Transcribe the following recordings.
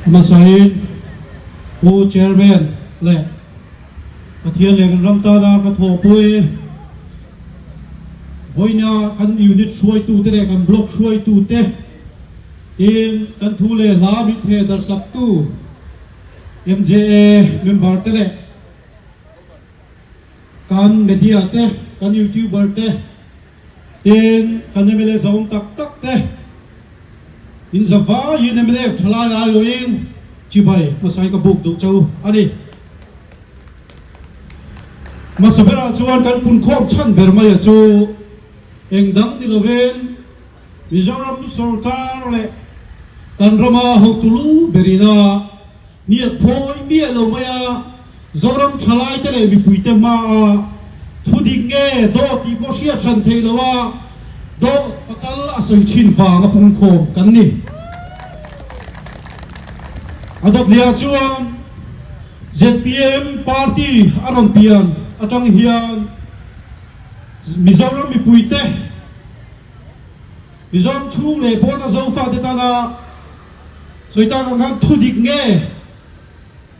Hmasain Pu Chairman leh Pathian leh kan ram tana ka thawhpui vawiina kan unit hruaitute leh kan block hruaitute tin kan thu leh hla min theh darhsaktu MJA member te leh kan media te, kan youtuber te, Tin, kan mla zawm tak tak te in za vaiin mnf thalai aiawhin chibai hmasai ka buk duh chau a ni. Hmasa berah chuan kan punkhawm chhan ber maia chu eng dang ni lovin Mizoram sorkar leh kan rama hotu lu berina Hniak phawi miah lo mai a, Zoram thalaite leh mipuite hmaa thu dik nge dawt tih pawh hriat hran theih lo a, dawt pakal a sawi thin vang a pungkhawm kan ni. A dawtliah chuan zpm party a rawn pian atang hian Mizoram mipuite, Mizoram chhung leh pawna Zofate tana Sawi tak ang khan thu dik nge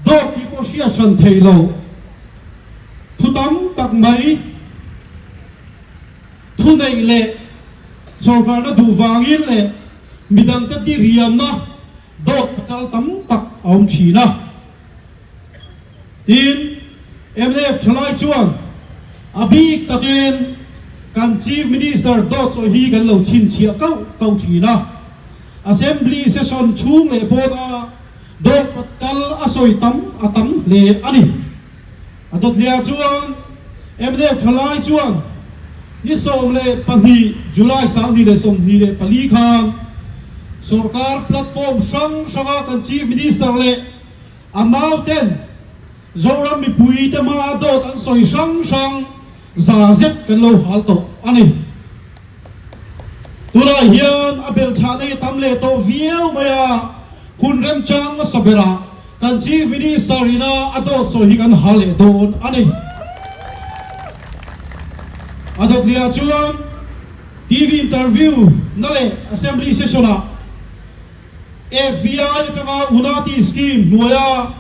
dawt tih pawh hriat hran thei lo. Thu tam tak mai thu neih leh sorkarna duh vangin leh midangte tiriamna dawt pachal tam tak a awm thin a. Tin, mnf thalai chuan a bik takin kan Chief Minister dawt sawi hi kan lo chhinchhiah kauh kauh thin a. Assembly session chhung leh pawna dawt kal a sawi tam a tam hle a ni. A dawtliah chuan mnf thalai chuan ni 12 July 2024 khan sorkar platform hrang hranga kan Chief Minister leh A mauten Zoram mipui te hmaa dawt an sawi hrang hrang za zet kan lo hal tawh a ni. Tunah hian a belhchhahna hi a tam leh tawh viau mai a, hun remchang hmasa berah kan Chief Minister ina a dawt sawi hi kan hal leh dawn a ni. A dawtliah chuan TV interview na leh Assembly session ah, SBI atanga Unati Scheme hnuaia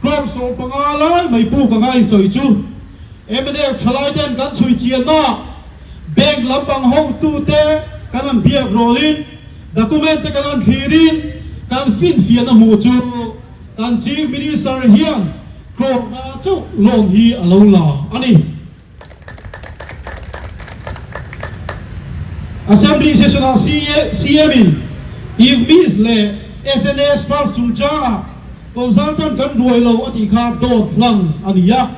crore 15 lai mai puk anga insawi chu mnf thalai ten kan chhui chianna bank lampang hotute kan han biak rawlin document te kan han thlirin kan finfiahna hmuh chu kan Chief Minister hian crore nga chauh loan hi a lo la a ni. Assembly session-ah CM in IFMIS leh SNA Spurs chungchangah consultant kan ruai lo a tih kha dawt hlang a ni a.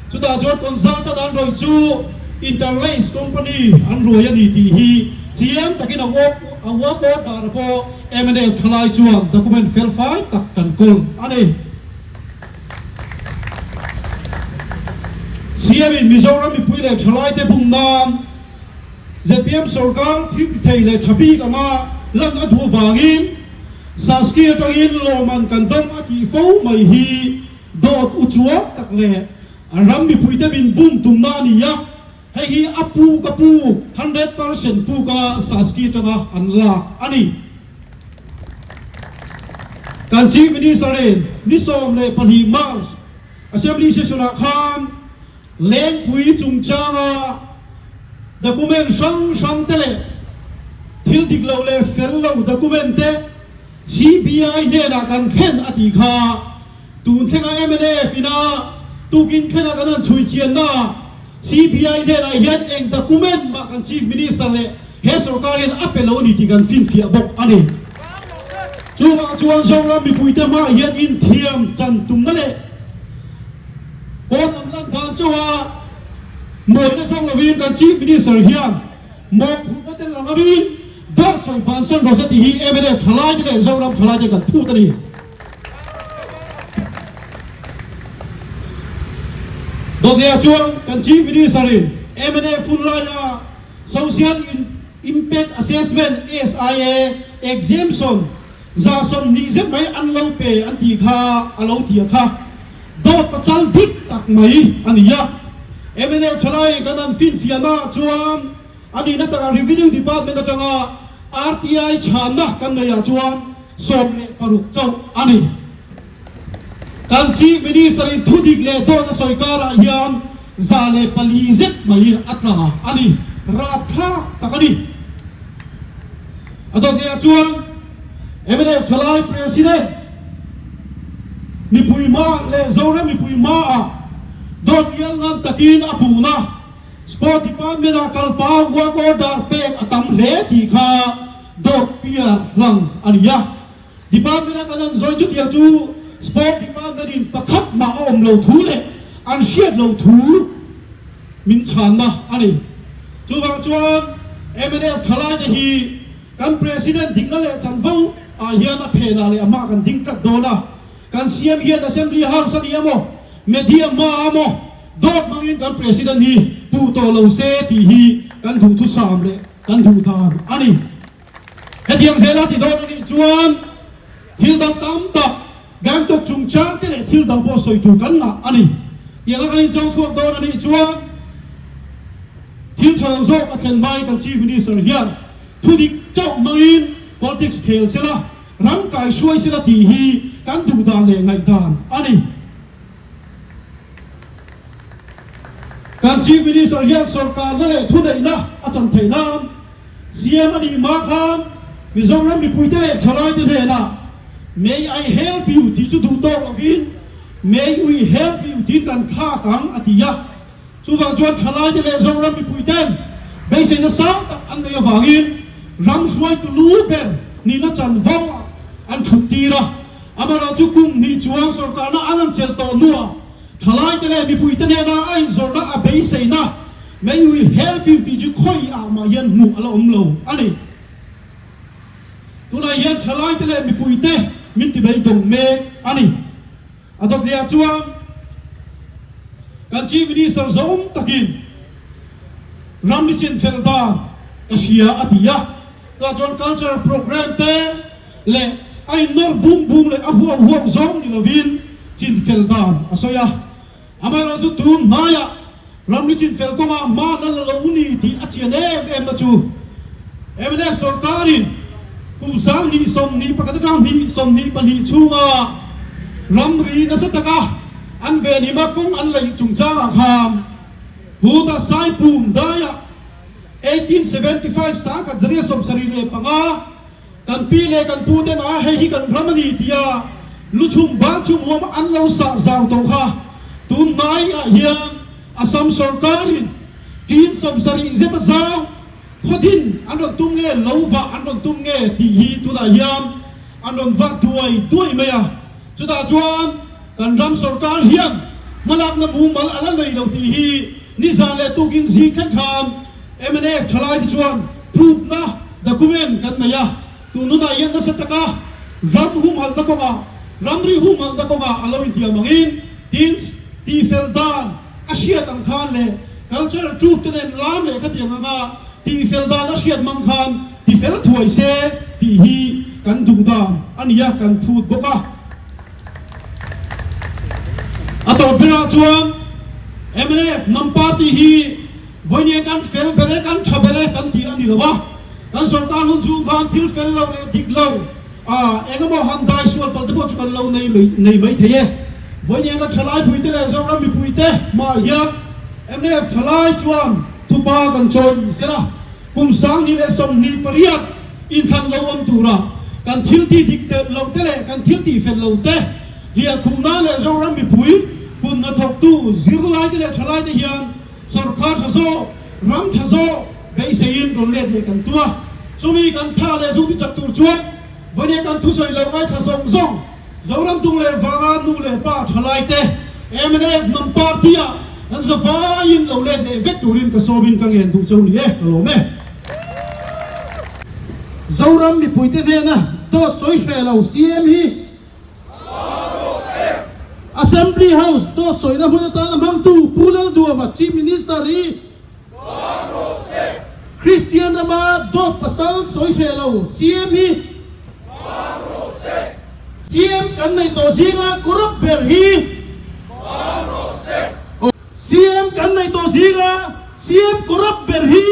Chutah chuan consultant an rawih chu Interlace company an ruai a ni tih hi chiang takin a walk a walk order pawh mnf thalai chuan document felfai tak kan kawl a ni. CM in Mizoram mipui leh thalaite bum nan zpm sorkar thil ti thei leh tha bik anga lan a duh vangin Saski atangin lawmman kan dawng a tih fo mai hi dawt u chuang tak leh ram mipuite min bum tumna a ni a, hei hi a puk a puk, 100% puk a Saski atanga an lak a ni. Kan Chief Minister in ni 12 March Assembly Session ah khan Lengpui chungchanga document hrang hrang te leh thil dik lo leh fel lo document te CBI hnenah kan thlen a tih kha tun thlenga mnf ina tukin thlenga kan han chhui chianna ah CBI hnenah hian eng document mah kan Chief Minister leh he sorkar hian a pe lo a ni tih kan finfiah bawk a ni. Chuvang chuan Zoram mipuite hmaah hian inthiam chan tumna leh pawn lam lan dan chauha mawina zawk lovin kan Chief Minister hian mawhphurhna te la ngawin dawt sawi bansan rawh se tih hi mnf thalaite leh Zoram thalaite kan phut a ni. Dawtliah chuan kan Chief Minister in mnf hun laia Social Impact Assessment, SIA, exemption 20% zet mai an lo pe an tih kha a lo ti a kha dawt pachal dik tak mai a ni a. Mnf thalai kan han finfiahna chuan a nihna takah Revenue Department atanga RTI chhanna kan neihah chuan. 16 chauh a ni. Kan Chief Minister in thudik leh dawt a sawi karah hian 104 zet mai a tla a ni. Rapthlak tak a ni. A dawt lehah chuan mnf thalai President mipui hma leh Zoram mipui hmaah dawt ngial ngan takin a puhna Sport Department ah kalpa work order pek a tam hle tih kha dawt piar hlang a ni a. Department a kan an zawi chutiang chu Sport Department in pakhat mah a awm lo thu leh an hriat lo thu min chhanna a ni. Chuvang chuan mnf thalai te hi kan President dikna leh chanvo ah hian a phenah leh a hmaah kan ding tlat dawn a. Kan CM hian Assembly House a ni a maw, Media hma a maw, dawt hmangin kan President hi puh tawh lo se tih hi kan duhthusam leh kan duh dan a ni. Hetiang zela ti dawn a nih chuan thil dang tam tak Gangtok chungchang te leh thil dang pawh sawi tur kan ngah a ni. Tianga kan inchang chhuak dawn a nih chuan thil tha lo zawk a thlen mai kan Chief Minister hian thudik chauh hmangin politics khel sela, ram kaihruai sela tih hi kan duh dan leh ngaihdan a ni. Kan Chief Minister hian sorkarna leh thuneihna a chan theih nan CM a nih hma khan Mizoram mipuite leh thalaite hnenah May I help you tih chu duh tawk lovin May we help you tiin kan thlak ang a ti a. Chuvang chuan thalaite leh Zoram mipuiten beiseina sang tak an neih avangin ram hruaitu lu ber nihna chanvo ah an thut tir a. Amaherawhchu chu kum hnih chuang sorkarna an an chelh tawh hnuah thalaite leh mipuite hnena a inzawrhna a beiseina May we help you tih chu khawi ah mah hian hmuh a la awm lo a ni. Tunah hian thalaite leh mipuite min ti beidawng mek a ni. A dawtliah chuan kan Chief Minister zawm takin ram ni chin fel dan ka hria a ti a, tunah chuan cultural programme te leh a innawr bung bung leh a huau huau zawng ni lovin chin fel dan a sawi a. Amaherawhchu tun hnaiah ram ni chin fel kawngah hma na la lo ni tih a chian em em na chu mnf sorkarin kum 2021 atang 2022 chhunga ramri nasa taka an venhima kawng an laih chungchangah khan Buddha Saipum daiah 1875 1175 Kan pi leh kan pu ten a hei hi kan ram a ni tia luchhum banchhum huam an lo sah zau tawh kha. Tun hnaiah hian Assam sorkarin ṭin 70 zet a zau khawdin an rawn tum nge lo vah an rawn tum nge tih hi tunah hian an rawn vah duai duai mai a. Chutah chuan kan ram sorkar hian hmalakna mumal a la nei lo tih hi nizan leh tukin zing thleng khan mnf thalai te chuan proof-na document kan nei a. Tun hunah hian nasa taka ram humhalhna kawngah, ramri humhalhna kawngah a lo intiam angin tin tihfel dan a hriat ang khan leh cultural troupe te nen lam leh khatiang anga tihfel dan a hriat mang khan tifel thuai se tih hi kan duh dan a ni a, kan phut bawk a. A tawp berah chuan mnf hnam party hi vawinia kan fel ber e, kan tha ber e kan tih a ni lo a, kan sorkar hun chhung khan thil fel lo leh dik lo a eng emaw han dai sual palh te pawh chu kan lo nei nei mai thei e. Vawinia kan thalai puite leh Zoram mipuite hmaah hian mnf thalai chuan thupa kan chawi ni sela. Kum 2028 inthlan lo awm tura kan thil tih dik telh loh te leh kan thil tih fel lo te hliah khuh nan leh Zoram mipui hun hnathawktu zirlai te leh thalai te hian sawrkar tha zawk, ram tha zawk beiseiin rawn let leh kan tum a. Chumi kan tha leh zu ti chak tur chuan vawinia kan thusawi lo ngaithla zawng zawng Zoram tung leh vanga nu leh pa thalai te mnf hnam party ah kan zavaiin lo let leh vek turin ka sawmin ka ngen duh cho ni e, ka lawm e. Zoram mipuite hnena dawt sawi hreh lo CM hi Assembly House dawt sawina hmun atana hmangtu Pu Lalduama Chief Minister hi Kristian rama dawt pasal sawi hreh lo CM hi CM kan nei tawh zinga corrupt ber hi CM kan nei tawh zinga CM corrupt ber hi.